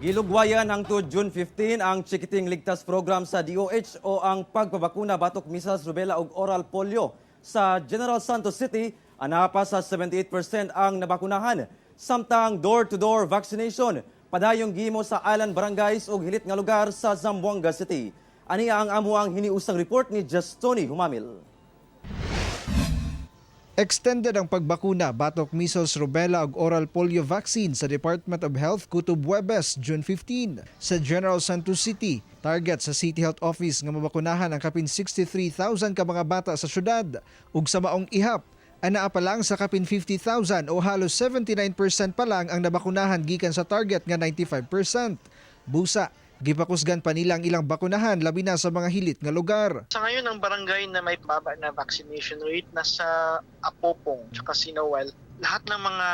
Gilugwayan hangtod June 15 ang Chikiting Ligtas program sa DOH o ang pagpabakuna batok measles, rubella ug oral polio. Sa General Santos City, anaa pa sa 78% ang nabakunahan. Samtang door-to-door vaccination padayong gihimo sa island barangays ug hilit nga lugar sa Zamboanga City. Ani ang amuang hiniusang report ni Justoni Humamil. Extended ang pagbakuna batok measles, rubella ug oral polio vaccine sa Department of Health kutob Huwebes, June 15, sa General Santos City. Target sa City Health Office nga mabakunahan ang kapin 63,000 ka mga bata sa syudad ug sa maong ihap anaa pa lang sa kapin 50,000 o halos 79% pa lang ang nabakunahan gikan sa target nga 95%. Busa, gipakusgan pa nila ang ilang bakunahan labi na sa mga hilit nga lugar. Sa ngayon, ang barangay na may baba na vaccination rate nasa Apopong tsaka Sinawal. Lahat ng mga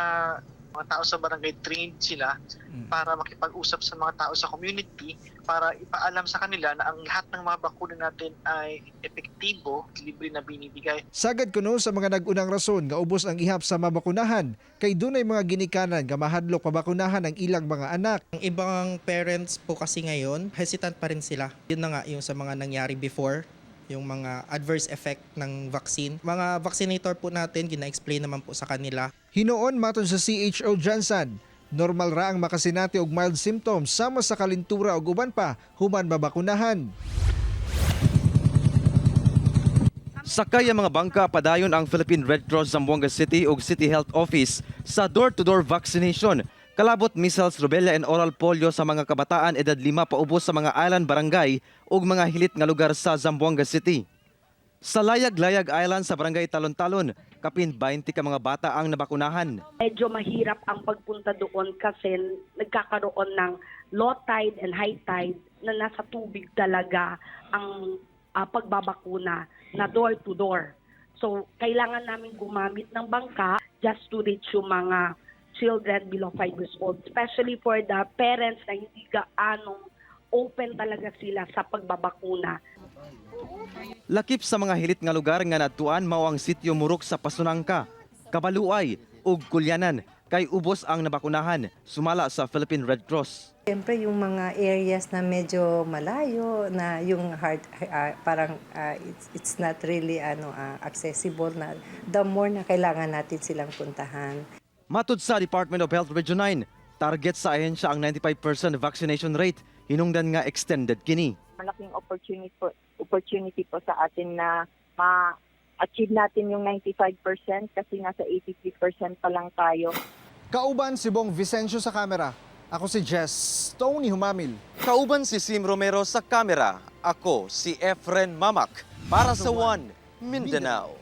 tao sa barangay, trained sila para makipag-usap sa mga tao sa community para ipaalam sa kanila na ang lahat ng mga bakuna natin ay epektibo, libre na binibigay. Sagad kuno sa mga nag-unang rason nga ubos ang ihap sa mabakunahan kay dunay mga ginikanan nga mahadlok pabakunahan ang ilang mga anak. Ang ibang parents po kasi ngayon, hesitant pa rin sila. Yun na nga yung sa mga nangyari before, yung mga adverse effect ng vaccine. Mga vaccinator po natin, gina-explain naman po sa kanila. Hinuon, matod sa CHO Johnson, normal ra ang makasinati og mild symptoms sama sa kalintura ug uban pa human mabakunahan. Sakay ang mga bangka, padayon ang Philippine Red Cross Zamboanga City ug City Health Office sa door-to-door vaccination. Kalabot measles, rubella and oral polio sa mga kabataan edad 5 paubos sa mga island barangay ug mga hilit nga lugar sa Zamboanga City. Sa Layag-Layag Island sa Barangay Talon-Talon, kapin 20 ka mga bata ang nabakunahan. Medyo mahirap ang pagpunta doon kasi nagkakaroon ng low tide and high tide na nasa tubig talaga ang pagbabakuna na door to door. So, kailangan namin gumamit ng bangka just to reach yung mga children below 5 years old. Especially for the parents na hindi gaanong open talaga sila sa pagbabakuna. Lakip sa mga hilit nga lugar nga nadtuan mao ang sitio Murok sa Pasonangka, Kabaluay ug Kulyanan kay ubos ang nabakunahan sumala sa Philippine Red Cross. Siyempre, yung mga areas na medyo malayo, na yung hard, parang it's not really ano, accessible na, the more na kailangan natin silang puntahan. Matud sa Department of Health Region 9, target sa ahensya ang 95% vaccination rate, hinungdan nga extended kini. Malaking opportunity po sa atin na ma-achieve natin yung 95% kasi nasa 83% pa lang tayo. Kauban si Bong Vicencio sa kamera. Ako si Jess Tony Humamil. Kauban si Sim Romero sa kamera. Ako si Efren Mamak para sa One Mindanao.